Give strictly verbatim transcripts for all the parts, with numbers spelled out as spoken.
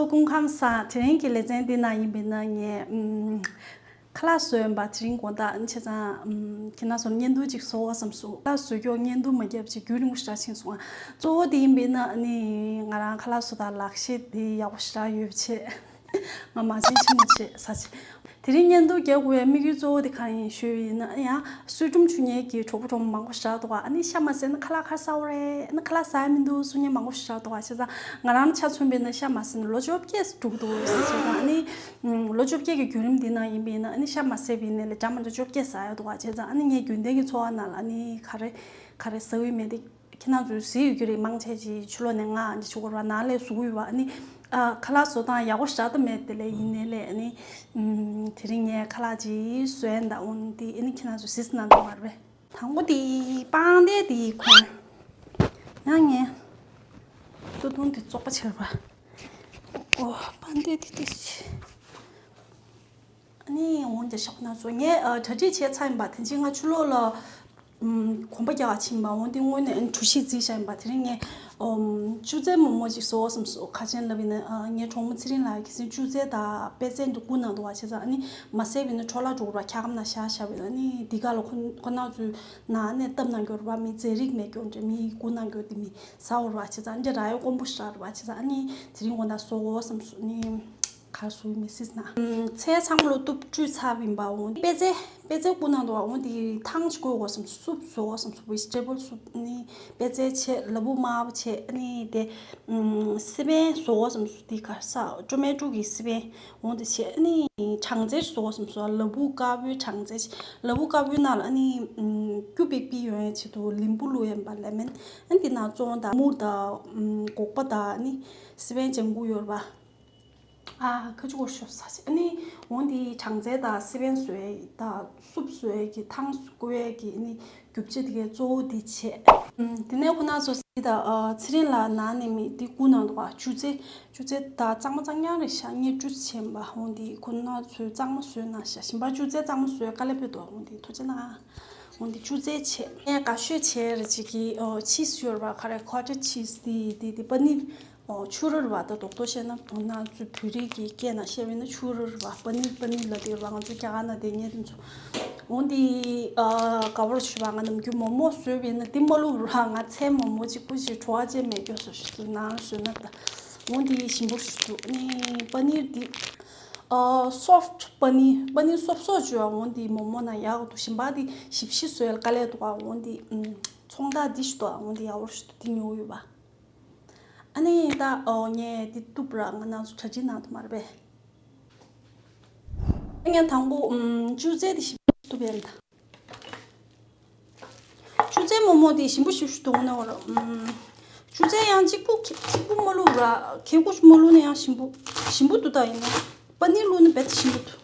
སྐུ་ཁམས་བཟང་། དེ་རིང་གི་ལེ་ཚན་འདི་ནང་ཡིན་པས་ན་ངས་ཨམ། ཁ་ལག་བཟོས་ཡིན་པ། དེ་རིང་དགོང་དག་བྱས་ཙང་ཨམ། ཁྱེད་རང་ཚོར་བརྙན་ཐུང་ཅིག་བཟོ་བསམ་སོང་། ཁ་ལག་བཟོ་རྒྱུར་བརྙན་ཐུང་མ་བརྒྱབ་ཅིག་རྒྱུན་རིང་པོ་ཞེ་དྲག་ཕྱིན་སོང་ང་། གཙོ་བོ་དེ་ཡིན་པས་ན་ཨ་ནི་ང་རང་ཁ་ལག་བཟོ་སྟངས་ལག་ཤེས་དེ་ཡག་པོ་ཞེ་དྲག་ཡོད་པ་བྱས། ང་མ་བྱན་ཆེན་མོ་བྱས་ཟ་བྱས། དེ་རིང་བརྙན་ཐུང་རྒྱག་དགོས་པའི་དམིགས་ཡུལ་གཙོ་བོ་དེ་གང་ཡིན་ཞུས་པ་ཡིན་ན། ཡང་གསོལ་སྒྲུབ་མཆོད་མཁན་གྱི་གྲོགས་པོ་གྲོགས་མོ་མང་པོ་ཞེ་དྲག་འདུག་ག་ཨ་ནི་ཤ་མ་ཟས་ན་ཁ་ལག་ག་རེ་ཟ་དགོས་རེད། ཨ་ནི་ཁ་ལག་ཟ་ཡ་མི་འདུག་གསུང་མཁན་མང་པོ་ཞེ་དྲག་འདུག་ག་བྱས་ཙང་ང་རང་ཆ་མཚོན་པ་ཡིན་ན་ཤ་མ་ཟས་ན་ལོ་བཅོ་བརྒྱད་འགྲོ་གི་འདུག་ཟེར་བྱས་ཙང་། ཨ་ནི་ལོ་བཅོ་བརྒྱད་ཀྱི་བརྒྱུད་རིམ་འདི་ནང་ཡིན་པ་ཡིན་ན་ཨ་ནི་ཤ་མ་ཟས་པ་ཡིན་ནའི་ལས་འདྲ་མི་འདྲ་བཅོ་བརྒྱད་ཟ་ཡ་འདུག་ག་བྱས་ཙང་། ཨ་ནི་ངས་རྒྱུན་ལྡན་གྱི་འཚོ་བ་ནང་ལ་ཨ་ནི་ག་རེ་ག་རེ་ཟ་འོས་མེད་དེ། ཁྱེད་རང་ཚོས་གཟིགས་ཡོད་ཀྱི་རེད། མང་ཆེ་ཅིག་ཕྱི་ལོགས་ནས་ང་འདི་ཆུ་སྐོར་བ་ནང་ལས་བཟོ་གི་ཡོད་པ། ཨ་ནི་ཨ། ཁ་ལག་བཟོ་སྟངས་ཡག་པོ་ཞེ་དྲག་མེད་དེ་ལས་ཡིན་ནའི་ལས། ཨ་ནི་ཨམ། དེ་རིང་ངས་ཁ་ལག་ཅིག་བཟོས་ཡིན་ད། འོ་འདི་ཨ་ནི་ཁྱེད་རང་ཚོས་གཟིགས་གནང་དང་མ་རེད། དང་པོ་དེ་པང་གདན་དེ་གོན། ཡང་ངས་སྟོད་ཐུང་དེ་བཙོག་པ་བྱས་པ། ཨོ། པང་གདན་དེ་དེ་ཅི། ཨ་ནི་འོན་ཏེ་ཤོག་ན་ཚོ་ངས་ཨ། གྲ་སྒྲིག་བྱས་ཚར་ཡིན་པ། དེ་རྗེས་ང་ཕྱི་ལོགས་ལ་ཨམ། གོམ་པ་རྒྱག་ཕྱིན་པ། འོན་ཏེ་དངོས་གནས་གྲོ་ཞིབ་རྩིས་བྱས་ཡིན་པ། དེ་རིང་ངས་ཨམ། ཅུ་ཙེ་མོག་མོག་ཅིག་བཟོ་བསམ་སོང་། ག་རེ་བྱས་ལབ་ཡིན་ན། ཨ། ངའི་གྲོགས་མོ་ཚེ་རིང་ལགས་ཀྱིས་ཅུ་ཙེ་དང་པད་ཚལ་འདི་བསྐུར་གནང་འདུག་པ། བྱས་ཙང་ཨ་ནི་མ་བཟས་པ་ཡིན་ན་འཕྲོ་བརླག་འགྲོ་གི་རེད་པ། འཁྱག་སྒམ་ནང་བཞག་བཞག་པ་ཡིན་ན། ཨ་ནི་འདི་ག་ལ་ཁོ་ཁོ་རང་ཚོའི་ནང་ནས་བཏབ་གནང་གི་ཡོད་རེད་པ། མི་རྫས་རིགས་མེད་ཀྱོག་འདྲ་མིས་བསྐུར་གནང་གི་ཡོད་དེ་མི་ཟ་འོ་རེད་པ། བྱས་ཙང་འདི་རག་ཡ་དཀོན་པོ་ཞེ་དྲག་རེད་པ། བྱས་ཙང་ཨ་ནི་དེ་རིང་དགོང་དག་བཟོ་དགོས་བསམ་སོང་། ཨ་ནི། ག་རེ་བཟོ་ཡིན་མིན་གཟིགས་གནང་། ཚལ་ཚང་མ་ལོ་གཏུབ་བཀྲུས་ཚར་བ་ཡིན་པ། འོ་འདི་པད་ཚལ་པད་ཚལ་བསྐུར་གནང་འདུག་པ། འོ་འདི་ཐང་ཅིག་བསྐོལ་དགོས་བསམ་སོང་། སུབ་བཟོ་དགོས་བསམ་སོང་། བེ་ཇི་ཊེ་བལ་སུབ། ཨ་ནི་པད་ཚལ་བྱས། ལ་ཕུག་དམར་པོ་བྱས། ཨ་ནི་དེ་ཨམ། སི་པན་བཟོ་དགོས་བསམ་སོང་། འདི་ག་རེ་ཟེར། ཊོ་མེ་ཊོ་གི་སི་པན། འོ་འདི་བྱས། ཨ་ནི་སྦྲང་རྩི་བཟོ་དགོས་བསམ་སོང་། ལ་ཕུག་དཀར་པོའི་སྦྲང་རྩི། ལ་ཕུག་དཀར་པོའི་ནང་ལ་ཨ་ནི་ཨམ། སྐྱུར་པིག་པིག་ཡོང་ཡ་ཆེད་དུ་ལིམ་བུ་བླུགས་ཡ་ཡིན་པ། ལེ་མོན། ཨ་ནི་འདི་ནང་བཙོང་དང་མུར་དང་ཨམ། སྒོག་པ་དང་ཨ་ནི་སི་པན་ལྗང་གུ་ཡོད་རེད་པ། ཨ། ཁ་ཆུ་སྐོར་ཤོར་ས་ཆེ། ཨ་ནི་འོ་འདི་སྦྲང་རྩི་དང་སི་པན་བཟོ་ཡས་དང་སུབ་བཟོ་ཡས་ཀྱི་ཐང་བསྐོལ་ཡས་ཀྱི་ཨ་ནི་རྒྱུ་ཆ་དེ་གའི་གཙོ་བོ་འདི་བྱས། ཨམ། དེ་ནས་ཁོ་ན་ཚོ་སི་དང་ཨ། ཚེ་རིང་ལགས་ནང་ནས་མི་འདི་བསྐུར་གནང་འདུག་པ། ཅུ་ཙེ། ཅུ་ཙེ་དང་གཙང་མ་གཙང་རྐྱང་རེད་ཤག་ངས་བཀྲུས་བྱས་པ། འོ་འདི་ཁོ་ན་ཚོས་གཙང་མ་བཟོས་གནང་ཤག་གཞན་པ་ཅུ་ཙེ་གཙང་མ་བཟོས་དཀའ་ལས་དཔེ་འདུག་འོ་འདི་ཐུགས་རྗེ་གནང་། འོ་འདི་ཅུ་ཙེ་བྱས། ངས་དགའ་ཤོས་བྱས་རེད་ཅིག་གི་ཨོ། ཆིས་ཡོད་རེད་པ། ག་རེ། ཀོ་ཊེ་ཇི་ཆིས། འདི་འདི་འདི་པ་ནིར། ཨོ། ཕྱུར་རེད་པ། ད་རྡོག་རྡོག་བཤད་ན་ང་ཚོའི་བོད་རིགས་ཀྱི་སྐད་ནང་བཤད་པ་ཡིན་ན་ཕྱུར་རེད་པ། པ་ནིར། པ་ནིར་ལབ་དེ་རེད་པ། ང་ཚོ་རྒྱ་གར་ནང་བསྡད་མཁན་དེ་ཚོ། འོ་འདི་ཨ། ག་པར་ཞུ་བ། ང་ནམ་རྒྱུན་མོག་མོག་བཟོས་པ་ཡིན་ན་འདི་མ་བླུགས་ར། ང་ཚལ་མོག་མོག་གཅིག་པུ་ཞིག་བྲོ་བ་ཅན་མེད་སྐྱོ་སོ་ཞུ་དུ་ནང་བཟོས་ན་ད། འོ་འདི་ཞིམ་པོ་ཞུ་དུ་ནི་པ་ནིར་འདི། ཨ། སོཕ་ཊི་པ་ནིར། པ་ནིར་སོབ་སོབ་བྱོས་པ། འོ་འདི་མོག་མོག་ནང་ཡག་འདུག་གཞན་པ་འདི་ཞིབ་ཞིབ་བཟོས་ཡ་དཀའ་ལས་འདུག་ག་འོ་འདི་ཚོང་རྟགས་འདི་ཞུ་དུ། འོ་འདི་ཡག་པོ་ཞུ་དུ། འདི་ཉོ་ཡོད་པ། ཨ་ནི་ད་ཨོ་ངས་འདི་གཏུབ་ར། ང་རང་ཚོ་གྲ་སྒྲིག་གནང་ཐུབ་མ་རེད་པས། ཨ། ངས་དང་པོ་ཨམ། ཅུ་ཙེ་འདི་ཞིབ་གཏུབ་ཡ་ད། ཅུ་ཙེ་མོག་མོག་འདི་ཞིམ་པོ་ཞིབ་ཞིབ་འདུག་ནོ་ར། ཨམ། ཅུ་ཙེ་ཡང་གཅིག་པུ་གཅིག་པུ་མ་བླུགས་ར། གད་ཀོ་ཞིག་མ་བླུགས་ན་ཡང་ཞིམ་པོ་ཞིམ་པོ་འདུག་ད་ཡིན་ན་པ་ནིར་བླུགས་ན་རྦད་དེ་ཞིམ་པོ་འདུག་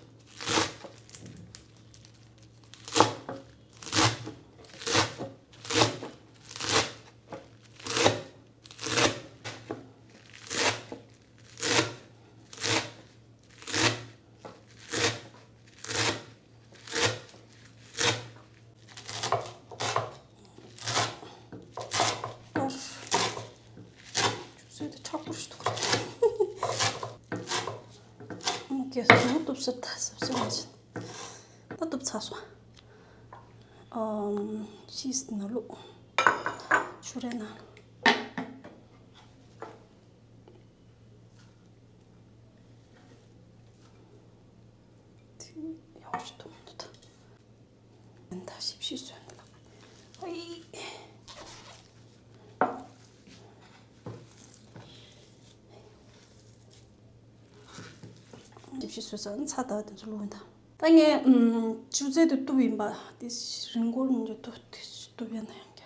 ཅུ་ཙེ་དེ་མཁྲེགས་པོ་ཞིག་འདུག་ག་རེད། ཨ་མ་གས་སུ་གཏུབ་ས་ད་སབ་སུ་མ་བྱེད། ད་གཏུབ་ཚར་སོང་། ཨམ། ཆིས་ནང་བླུགས། ཕྱུར་རའི་ནང་། དེ་ཡག་ཞིག་འདུག་མི་འདུག་ད། ད་ཞིབ་ཞིབ་བཟོས་འདུག་ལ། ཨི། ཞིབ་ཞིབ་བཟོས་ཚར། ཚྭ་དང་དེ་ཚོ་བླུགས་ཡིན་ད། ད་ངས་ཨམ། ཅུ་ཙེ་དེ་གཏུབ་ཡིན་པ། དེ་རིང་འགོར་མི་འགྱུར་དུ་དེ་གཏུབ་ཡ་ན་ཡང་རྒྱ།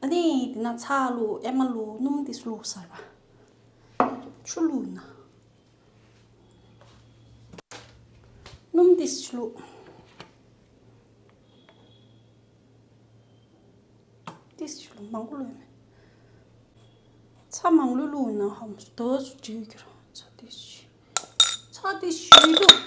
ཨ་ནི་དེ་ན་ཚྭ་བླུགས། ཨེ་མ་བླུགས། སྣུམ་དེ་བླུགས་ཚར་བ། ཆུ་བླུགས་ན། སྣུམ་ཏིས་ཆུ་བླུགས། ཏིས་ཆུ་བླུགས། མང་པོ་བླུགས་མེད། ཚྭ་མང་པོ་བླུགས་ན་ཧམ་དོ་སུ་འགྲིག་གི་ར། ཚྭ་ཏིས་ཆུ། ཚྭ་ཏིས་ཆུ་བླུགས།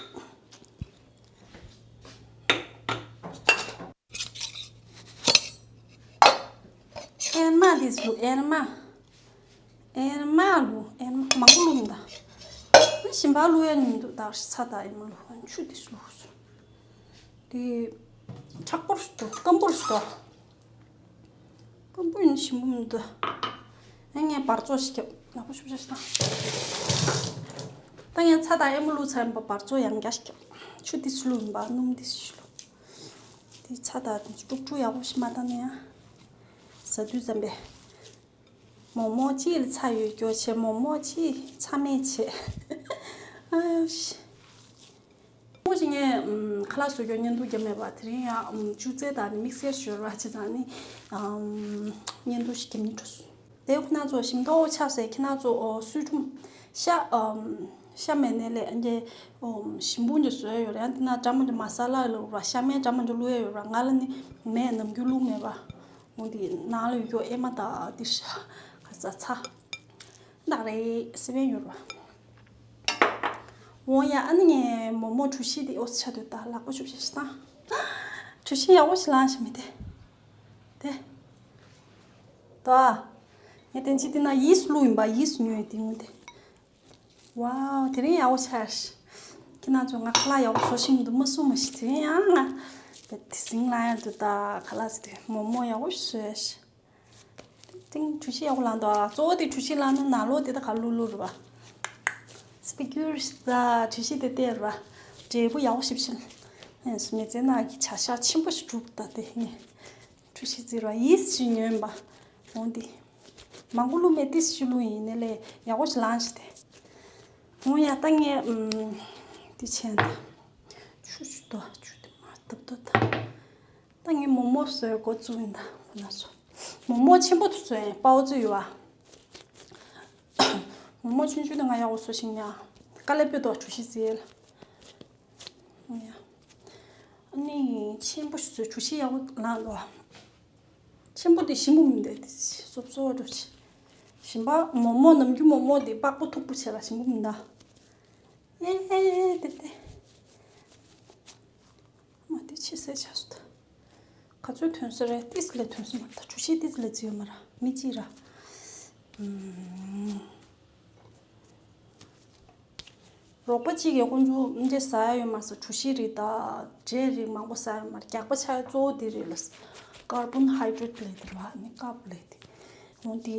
ཨེ་མ་ཏིས་བླུགས། ཨེ་མ། ཨེ་མ་བླུགས། ཨེ་མ་མང་པོ་བླུགས་མི་འདུག་ད་ཞིམ་པ་བླུག་ཡ་མི་འདུག་ད་ཚྭ་དང་ཨེ་མ་བླུག་ཆུ་དེ་བླུགས་སོང་། དེ་མཁྲེགས་པོ་ཞིག་འདུག་སྐམ་པོ་ཞིག་འདུག་སྐམ་པོ་ཡིན་ཞིམ་པོ་མི་འདུག་ཨ་ངས་བར་བཙོག་ཞིག་བརྒྱབ། ནག་པོ་ཤུབ་ཤ་ཞིག་དང་། ད་ངས་ཚྭ་དང་ཨེ་མ་བླུགས་ཚར་ཡིན་པ་བར་བཙོག་ཡང་བརྒྱ་ཞིག་བརྒྱབ། ཆུ་དེ་ཚོ་བླུགས་ཡིན་པ་སྣུམ་དེ་ཚོ་བླུགས། དེ་ཚྭ་དང་དཀྲུག་དཀྲུག་ཡག་པོ་ཞིག་མ་བཏང་ན་ཡང་། ཟ་དུས་ཙམ་པས། མོག་མོག་གཅིག་ལ་ཚྭ་ཡོད་སྐྱོ་བྱས། མོག་མོག་གཅིག་ཚྭ་མེད་བྱས། ཨ་ཡོ་ཤི། ཁོ་ཞིག་ངས་ཨམ་ཁ་ལག་བཟོ་རྒྱུ་བརྙན་ཐུང་བརྒྱབ་མེད་པ། དེ་རིང་ཡང་ཨམ་ཅུ་ཙེ་དང་དམིགས་བསལ་ཞོར་བ་ཅི་ཙང་ནི་ཨམ་བརྙན་ཐུང་ཞིག་བརྒྱབ་ནི་འགྲོ་སོང་། དེ་ཁོ་ན་ཚོ་ཞིམ་མདོག་ཆགས་སའི་ཁྱེད་ན་ཚོ་ཨོ་སུས་ཁྲུམ་ཤ་ཨམ་ཤ་མེད་ནས་ལས་འདི་ཨོ་ཞིམ་པོ་འདི་བཟོས་ཡོད་རེད། ཡང་དེ་ན་ཀྲ་མ་འདི་མ་ས་ལ་ལ་བ་ཤ་མེད་ཀྲ་མ་འདི་བླུགས་ཡ་ཡོད་ར། ང་ལ་ནི་མེད་ནམ་རྒྱུན་བླུགས་མེད་པ། འོ་འདི་ནང་ལ་ཡོད་ཨེ་མ་ད་འདི་ཤ་ག་ས་ཚ་ད་རེད་སི་བན་ཡོད་ར། འོ་ཡ་ཨ་ནི་ངས་མོག་མོག་གྲུ་བཞི་འདི་ཨོ་ཚ་ཆ་དུས་ད་ལག་པ་ཤུབ་ཤ་ཞིག་དང་། གྲུ་བཞི་ཡག་པོ་ཞིག་ལངས་ཤ་མི་དེ། དེ། ད། ངས་དེ་ཅི་དེ་ན་ཡིས་བླུགས་ཡིན་པ་ཡིས་ཉོས་དེ་ངུ་དེ། ཝའོ་དེ་རིང་ཡག་པོ་ཆགས། ཁྱེད་རང་ཚོ་ང་ཁ་ལག་ཡག་པོ་བཟོ་ཤེས་མི་འདུག་མ་གསུང་མ་ཤི། དེ་རིང་ཡང་ང་དེ་ཟིང་ལ་ཡར་དུ་ད་ཁ་ལག་ཟེར་དེ་མོག་མོག་ཡག་པོ་བཟོས་ཤི། ཏིང་གྲུ་བཞི་ཡག་པོ་ལངས་འདུག་ཨ། གཙོ་བོ་དེ་གྲུ་བཞི་ལངས་ན་ནང་ལོགས་དེ་ད་ག་ལུག་ལུག་རེད་པ། སྤི་གུར་ད་གྲུ་བཞི་དེ་བལྟས་རེད་པ། འབྲས་བུ་ཡག་པོ་ཞིབ་ཞིབ། མི་ཚེ་ནང་གི་བྱ་གཞག་ཆེན་པོ་ཞིག་འགྲུབ་ད་དེ་ནི། གྲུ་བཞི་བརྩིས་ར་ཡིས་ཞིག་ཉོས་པ། འོང་དེ། མང་པོ་བླུགས་མེད་ཏིས་ཞིག་བླུགས་ཡིན་ནའི་ལས་ཡག་པོ་ཞིག་ལངས་ཤི་དེ། འོང་ཡ་ད་ངས་ཨམ། དེ་བྱས་ན། ཆུ་ཆུ་དོ་ཆུ་དེ་མ་བཏབ་དོ་ད། ད་ངས་མོག་མོག་བཟོས་འགོ་བཙུགས་ཡིན་ད་ཁོ་ན་ཚོ། མོག་མོག་ཆེན་པོ་དུ་བཟོས་ཡིན་པའོ་ཙི་ཡོད་བ། མོག་མོག་ཆུང་ཆུང་དེ་ང་ཡག་པོ་བཟོ་ཤིང་ཡ། དཀའ་ལས་དཔེ་དོ་གྲུ་བཞི་བརྩིས་ལ། ཡ། ཨ་ནི་ཆེན་པོ་ཞིག་བཟོས་གྲུ་བཞི་ཡག་པོ་ལངས་འདུག་བ། ཆེན་པོ་དེ་ཞིམ་པོ་མི་འདུག་དེ་སོབ་སོབ་འགྲོ་ཆེ། ཞིམ་པ་མོག་མོག་ནམ་རྒྱུན་མོག་མོག་དེ་པགས་པ་མཐུག་པོ་བྱས་ལ་ཞིམ་པོ་མི་འདུག་ཨེ་ཨེ་ཨེ་དེ་དེ། མ་དེ་ཕྱི་སེ་ཆགས་སོང་ད། ག་ཚོད་ཐོན་ས་རེད། ཏིས་ལས་ཐོན་ས་མ་རེད་ད། གྲུ་བཞི་ཏིས་ལས་བརྩི་ཡོད་མ་རེད། མི་གཅིག་ར། ཨུམ། རོགས་པ་གཅིག་གིས་དཀོན་མཆོག་འདི་ཟ་ཡ་ཡོད་མ་རེད། གྲུ་བཞི་རིགས་དང་འབྲས་རིགས་མང་པོ་ཟ་ཡ་མ་རེད། རྒྱགས་པ་ཆགས་ཡ་གཙོ་བོ་འདི་རེད་ལ། ཀར་བོན་ཧའི་ཌྲེ་ཊི་ལས་དེ་ར་ནི་ཀར་བོ་ལས་དེ། འོན་ཏེ་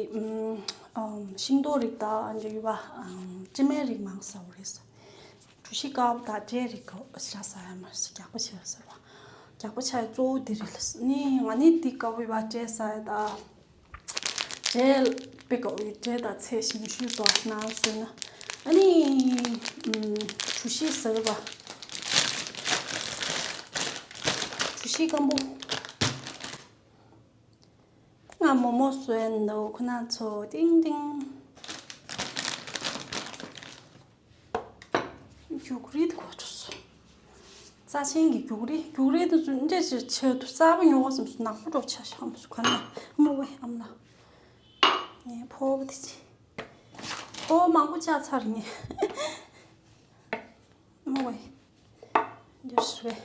ཨུམ་ཤིང་ཏོག་རིགས་དང་འབྲས་ཡོད་པ་ཨུམ་སྤྲི་སྨན་རིགས་མང་ཟ་བ་རེད་ཟ། གྲུ་བཞི་དཀར་པོ་དང་འབྲས་རིགས་གོ་ཞག་ཟ་ཡ་མ་ཟ། རྒྱགས་པ་ཆེ་ཟེར་བ། རྒྱགས་པ་ཆེ་གཙོ་བོ་འདི་རེད་ལ་ནི་ང་ནི་འདི་དཀར་པོ་ཡོད་པ་འབྲས་ཟ་ཡ་དང་། འབྲས་དཔེ་དཀར་པོ་ཡོད་འབྲས་དང་ཚལ་ཞིམ་ཤོས་དང་ནང་བཟོས་ན། ཨ་ནི་གྲུ་བཞི་ཟེར་བ། གྲུ་བཞི་སྐམ་པོ། ང་མོག་མོག་བཟོས་འདུག་ཁོ་ན་ཚོ་ཏིང་ཏིང་། རྒྱུག་རིལ་དེ་གོ་ཆོག་སོང་། རྩ་ཆེན་གྱི་རྒྱུག་རིལ། རྒྱུག་རིལ་དེ་ཚོ་འདྲ་ཞིག་ཆེ་དུ་གསར་པ་ཉོ་བ་བསམ་སོང་། ནག་པོ་འགྲོ་ཆ་ཤམ་སུ་ག་ན་མོ་བའི་ཨམ་ལ། ངའི་ཕོ་བ་དེ་ཆེ། ཕོ་བ་མང་པོ་བཅག་ཚར་ངས། མོ་བའི། འདི་ཞུ་བའི།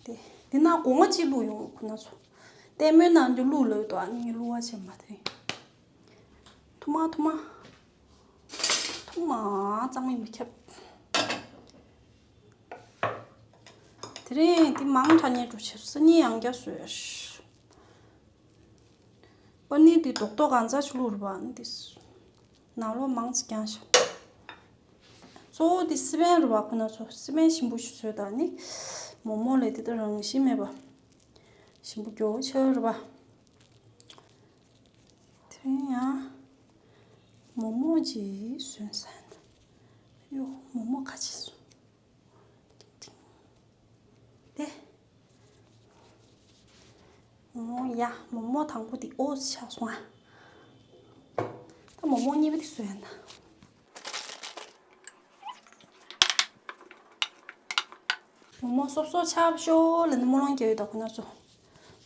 དེ་དེ་ན་སྒོ་ང་གཅིག་བླུགས་ཡོང་ཁོ་ན་ཚོ། ལྟད་མོའི་ནང་དུ་བླུགས་ལོས་དོ། ཨ་ནི་བླུགས་པ་བྱེད་མ་དེ། ཐུ་མ་ཐུ་མ། ཐུ་མ་གཙང་མའི་མི་ཁྱབ། དེ་རིང་དེ་མང་དྲགས་ཉེ་འགྲོ་བྱེད་སོ་གཉིས་ཡང་བསྐྱར་བཟོས། པ་ནི་དེ་རྡོག་རྡོག་གང་ཚ་ཆུ་བླུགས་རུ་བ་ནི་དེ། ནང་ལོགས་མང་ཙི་རྐྱང་ཤོག་གཙོ་བོ་དེ་སི་པན་རུ་བ་ཁོ་ན་ཚོ་སི་པན་ཞིམ་པོ་ཞིག་བཟོས་དང་ནི། མོག་མོག་ལས་དེ་ལྟར་རང་བཞིན་མེད་པ། ཞིམ་པོ་མགྱོགས་ཆེ་རུ་བ། དེ་རིང་ཡང་མོག་མོག་ཅིག་བཟོས་ཟ་ཡིན། གཡོ་མོག་མོག་ཁ་ཕྱེ་སོང་། དེ། འོ་ཡ་མོག་མོག་དང་པོ་དེ་ཨོ་ཆགས་སོང་ཨ། ད་མོག་མོག་གཉིས་པ་དེ་བཟོས་ཡིན་ད། མོག་མོག་སོབ་སོབ་ཆགས་ཤོག་ལ་ནི་སྨོན་ལམ་རྒྱག་ཡོད་ད་ཁོ་ན་ཚོ།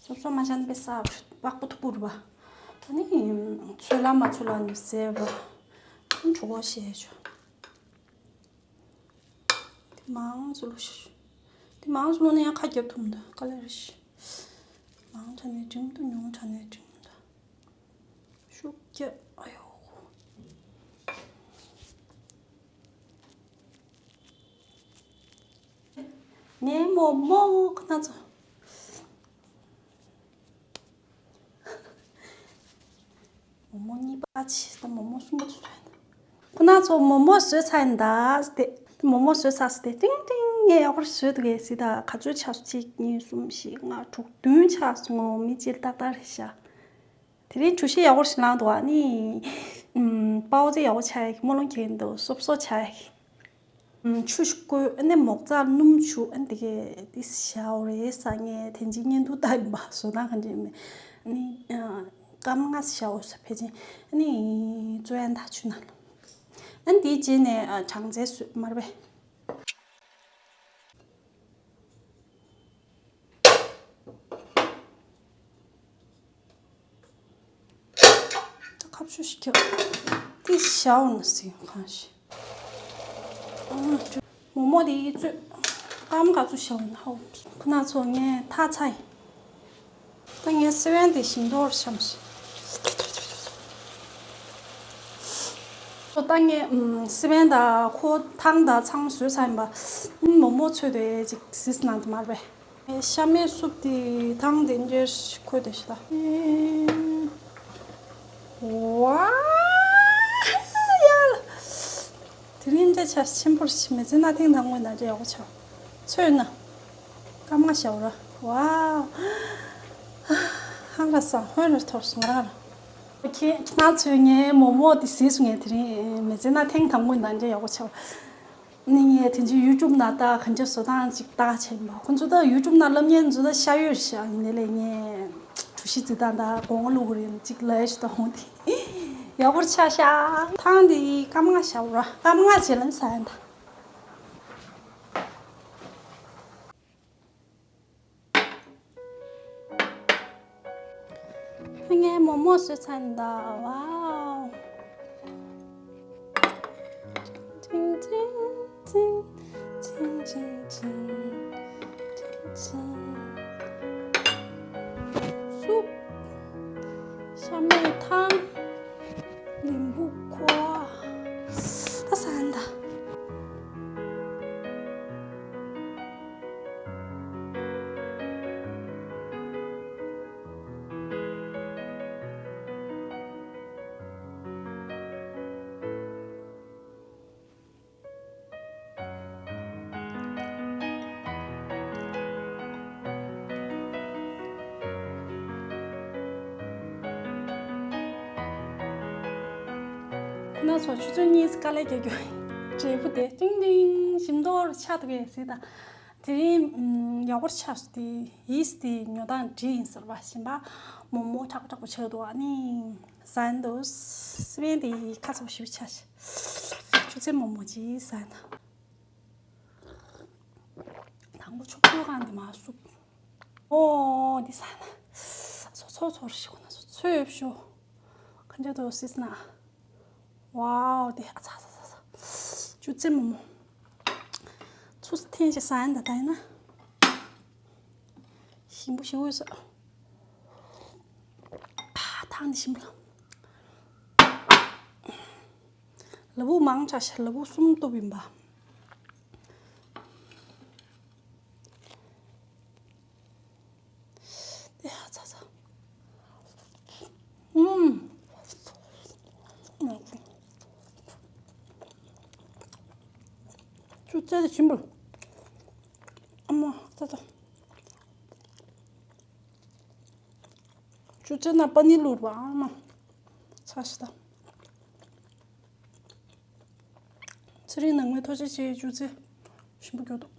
སོབ་སོབ་མ་ཆགས་ན་དཔེ་ས་པགས་པ་མཐུག་པོ་རུ་བ། ད་ནི་ཚོད་ལ་མ་ཚོད་ལ་ནི་ཟས་པ། གྲོད་ཁོག་བཤལ་ཆོག་དེ་མང་ཙམ་བླུགས་ཤིག་དེ་མང་ཙམ་བླུགས་ན་ཡང་ཁ་རྒྱབ་ཐུབ་མི་འདུག་དཀའ་ལས་རེད་ཤི། མང་དྲགས་ནས་འགྲིག་མི་འདུག་ཉུང་དྲགས་ནས་འགྲིག་མི་འདུག་ཤུགས་རྒྱབ་ཨ་ཡོ། ངའི་མོག་མོག་ཁོ་ན་ཚོ། མོག་མོག་གཉིས་པ་ཆེ་ད་མོག་མོག་གསུམ་པ་ཚོ་ཐོན། ཁོ་ན་ཚོ་མོག་མོག་བཟོས་ཚར་ཡིན་ད་ཟེར་ཏེ། མོག་མོག་བཟོས་ཚར་ཟེར་ཏེ་ཏིང་ཏིང་ངས་ཡག་པོ་བཟོས་འདུག་གས་ཟེར་ད། ག་ཚོད་ཆགས་སོང་། གཅིག་གཉིས་གསུམ་བཞི་ལྔ་དྲུག་བདུན་ཆགས་སོང་ངོ་། མི་གཅིག་ཏག་ཏག་རེད་ཤག་དེ་རིང་ཇུས་གཞི་ཡག་པོ་ཞིག་བླངས་འདུག་ཨ་ནི། ཨམ། པའོ་ཙེ་ཡག་པོ་ཆགས་ཡག་གི་སྨོན་ལམ་རྒྱག་གི་འདུག་སོབ་སོབ་ཆགས་ཡག་གི། ཨམ། ཆུ་ཞིག་བསྐོལ། ཨ་ནི་མོག་ཙ་སྣུམ་བྱུག་ཨ་ནི་དེ་གས་དེ་བཞག་རེད་ས། ངས་དེ་འཇིག་བརྙན་ཐུང་ལྟ་ཡིན་པ་བཟོ་སྟངས་ག་འདྲ་ཡིན་མིན། ཨ་ནི། ཨ། སྐར་མ་ལྔ་བཞག་ས་ཕལ་ཆེར། ཨ་ནི་བཙོས་ཡ་ད་ཆུ་ནང་ལ། ཨ་ནི་དེའི་རྗེས་ནས། ཨ། གྲང་ཚལ་བཟོས་མར་པས། ད་ཁ་ཆུ་ཞིག་ཁྱབ། དེ་ཞའོ་ན་སིང་ཁང་ཞིག་མོག་མོག་དེ་བཙོས། སྐར་མ་ག་ཚོད་ཞའོ་ན་ཧའོ། ཁོ་ན་ཚོ་ངས་ཐག་ཚ་ཡིན། ད་ངས་སི་པན་དེ་ཞིམ་མདོག་ཤམ་ཞིག་ད་ངས། ཨམ། སི་པན་དང་ཁོ་ཐང་དང་ཚང་མ་བཟོས་ཚར་ཡིན་པ། ཨམ། མོག་མོག་ཚོས་དེ་ཅིག་ཟིས་གནང་དུ་མར་པས། ཤ་མེད་སུབ་དེ་ཐང་དེ་འདྲེར་ཁོལ་དེ་ཤི་ད། ཝ། ཡ་ལ། དེ་རིང་འདྲ་ཆ་ཆེན་པོར་ཤི་མེ་ཚེ་ན་ཐེངས་དང་དངོས་ན་འདྲ་ཡག་པོ་ཆགས། ཚོས་ན། སྐར་མ་ཞའོ་ར། ཝ། ཧང་ར་སང་ཧོན་ར་ཐོར་སོང་རང་ར། ཁྱེད་ཁྱེད་རང་ཚོས་ངའི་མོག་མོག་དེ་ཟིས་སུ་ངས་དེ་རིང་མེ་ཚེ་ན་ཐེངས་དང་པོ་ཡིན་ད་འདྲ་ཡག་པོ་ཆགས། ནི་ངས་དེ་ཚོའི་ཡུ་ཊུབ་ནང་ལྟ་ག་འདྲ་བཟོ་སྟངས་ཅིག་ལྟ་བྱས་མ། ཁོ་ཚོ་ད་ཡུ་ཊུབ་ནང་སློབ་གཉེར་ཚོ་ད་ཤ་ཡོད་ཤག་ཡིན་ནའི་ལས་ངས་གྲུ་བཞི་རྩི་སྟངས་ད་སྒོ་ང་བླུག་གི་རེད་ཅིག་ལས་ཤི་ད་འོང་དེ་ཡག་པོ་ཆགས་ཤག་ཐང་དེ་སྐར་མ་ལྔ་ཞའོ་ར། སྐར་མ་ལྔ་རྗེས་ལ་ནི་ཟ་ཡ་ད། ངས་མོག་མོག་བཟོས་ཚར་ཡིན་ད། ཝའོ། ཅིང་ཅིང་ཅིང་། ཅིང་ཅིང་ཅིང་། ཅིང་ཅིང་། སུབ། ཤ་མེད་ཐང་། ལིམ་བུ་ཁོ། ད་ཟ་ཡིན་ད། ཁོ་ན་ཚོ་ཆུ་ཚོད་གཉིས་དཀའ་ལས་རྒྱག་རྒྱུ། འབྲས་བུ་དེ་ཏིང་ཏིང་ཞིམ་མདོག་ཆགས་འདུག་གས་ཟེར་ད། དེ་རིང་ཡག་པོ་ཆགས་སོང་། དེ་ཡིས་དེ་ཉོ་སྟངས་བྲིས་ཡིན་ཟེར་བ་ཞིམ་པ། མོག་མོག་ཁྲག་ཁྲག་པོ་ཆགས་འདུག་ཨ་ནི་ཟ་ཡིན་འདུག་སི་པན་དེ་ཁ་ཚ་པོ་ཞེ་པོ་ཆགས་ཤག་ཆུ་ཚོད་མོག་མོག་ཅིག་ཟ་ཡིན་ད། དང་པོ་ཆོག་ཆོག་གང་དེ་མ་སུབ། ཨོ་འདི་ཟ་ན། ཚོ་ཚོ་ཚོར་ཞིག་ཁོ་ན་ཚོ་ཚོས་ཤོ། ག་འདྲ་འདུག་སིས་ན། ཝའོ་དེ་ཨ་ཚ་ཚ་ཚ་ཚ། ཆུ་ཚོད་མོག་མོག་ཚུ་ཐེན་ཞིག་ཟ་ཡིན་ད་ད་ཡིན་ན། ཞིམ་པོ་ཞིག་འོས་སོ། ཨ་ཐང་ནི་ཞིམ་པོ་ལ། ལ་ཕུག་མང་དྲགས་ཤག་ལ་ཕུག་གསུམ་གཏུབ་ཡིན་པ། དེ་ཧ་ཚ་ཚ། ཨུམ། ཆུ་ཚོད་ཞིམ་པོ། ཨ་མ་ཚ་ཚ། ཆུ་ཚོད་ན་པ་ནི་ལུར་བ་ཨ་མ། ཚ་ཤི་ད། ཚེ་རིང་ནང་མའི་ཐོ་ཆེ་ཆེའི་ཆུ་ཚོད་ཞིམ་པོ་གྱུར་འདུག་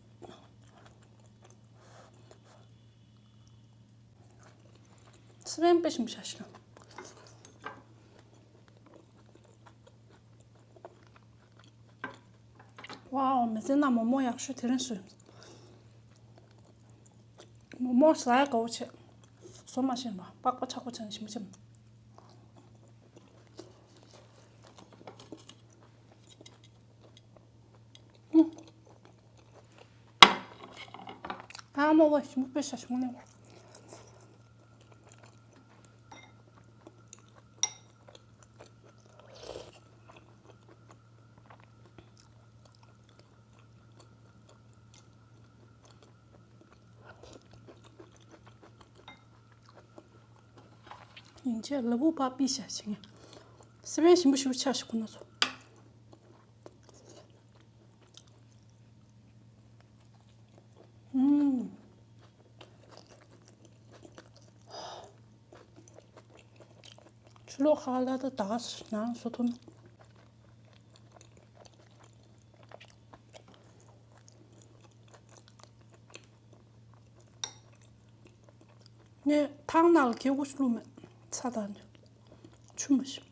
སི་པན་དཔེ་ཞིམ་པོ་ཤ་ཤ། ཝའོ་མི་ཚེ་ན་མོག་མོག་ཡག་ཤོས་དེ་རིང་སུ། མོག་མོག་ཟ་ཡ་དགའ་བོ་བྱེད། བཟོ་མ་ཤེས་པ་པགས་པ་ཆག་པོ་བྱས་ནས་ཞིམ་པོ་བྱེད། ཨ་མོ་བ་ཞིམ་པོ་དཔེ་ཤ་ཞིམ་པོ་ནས། ཡིན་ཆད་ལ་བུ་པ་པི་ཤ་ཞིག་ཡིན། སི་པན་ཞིམ་པོ་ཞིམ་པོ་ཆགས་ཤིག་ཁོ་ན་ཚོ། ཨུམ། ཆུ་ལོག་ཁ་ལ་ད་ད་ག་ནང་སོ་ཐུམ། ངས་ཐང་ནང་ལ་ཁེ་གུ་ཤུ་ལུ་མེད། ཚ་དང་ཆུ་མ་ཤི།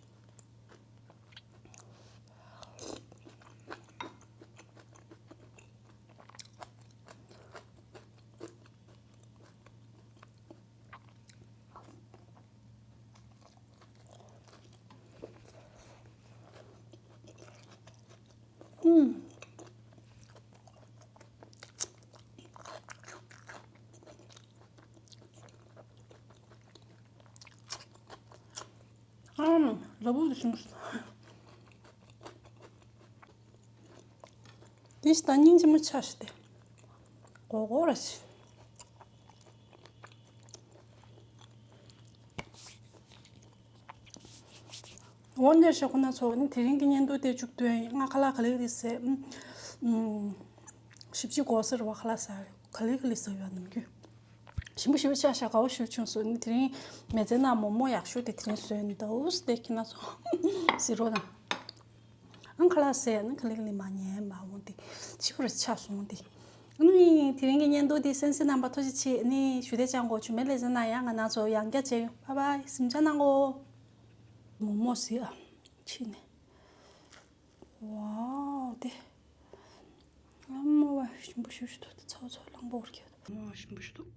ཨུམ། ཨམ། ལ་བུ་དེ་ཞིམ་སོང་། དེ་ཞིག་ད་སྙིང་རྗེ་མོ་ཆགས་ཤིག་སྟེ། གོ་གོ་ར་ཤི། འོ་ནས་ཤོག་ཁོ་ན་ཚོ་ནི་དེ་རིང་གི་བརྙན་ཐུང་དེ་མཇུག་བསྡུས་ཡིན། ང་ཁ་ལག་ག་ལེ་ག་ལེ་ཟས། ཨུམ། ཞིབ་ཅིག་གོ་ཟེར་བ་ཁ་ལག་ཟ། ག་ལེ་ག་ལེ་ཟ་ཡོད་ནམ་རྒྱུན། ཞིམ་པོ་ཞིམ་པོ་ཆགས་ཤག་དགའ་བོ་ཞིག་བྱུང་སོང་། དེ་རིང་མི་ཚེ་ནང་མོག་མོག་ཡག་ཤོས་དེ་དེ་རིང་བཟོས་འདུག་སྟེ། ཁྱེད་རྣམ་ཚོ་གཟིགས་རོགས་གནང་། ཨང་ཁ་ལག་ཟས་ནི་ག་ལེ་ག་ལེ་མ་ཉན་མ་འོང་དེ་ཕྱི་པོ་རེ་ཆགས་སོང་དེ། ཨ་ནི་དེ་རིང་གི་བརྙན་ཐུང་དེ་གསན་གཟིགས་གནང་བ་ཐུགས་རྗེ་ཆེ། ཨ་ནི་ཞུ་དེ་ཅང་གོ་ཆུ་མེད་ལེ་ཟེར་ན་ཡང་ང་རྣམ་ཚོ་ཡང་བསྐྱར་མཇལ་ཡོང་། བྷའི་བྷའི། གཟིམ་འཇག་གནང་གོ། མོག་མོག་ཟས་ཨ། ཕྱི་ནས། ཝའོ་དེ། ཨ་མོ་བ་ཞིམ་པོ་ཞིམ་པོ་ཞིག་འདུག་ཚ་བོ་ཚ་བོ་གླང་པོ་བོར་གྱི་འདུག་མོ་བ་ཞིམ་པོ་ཞིག་འདུག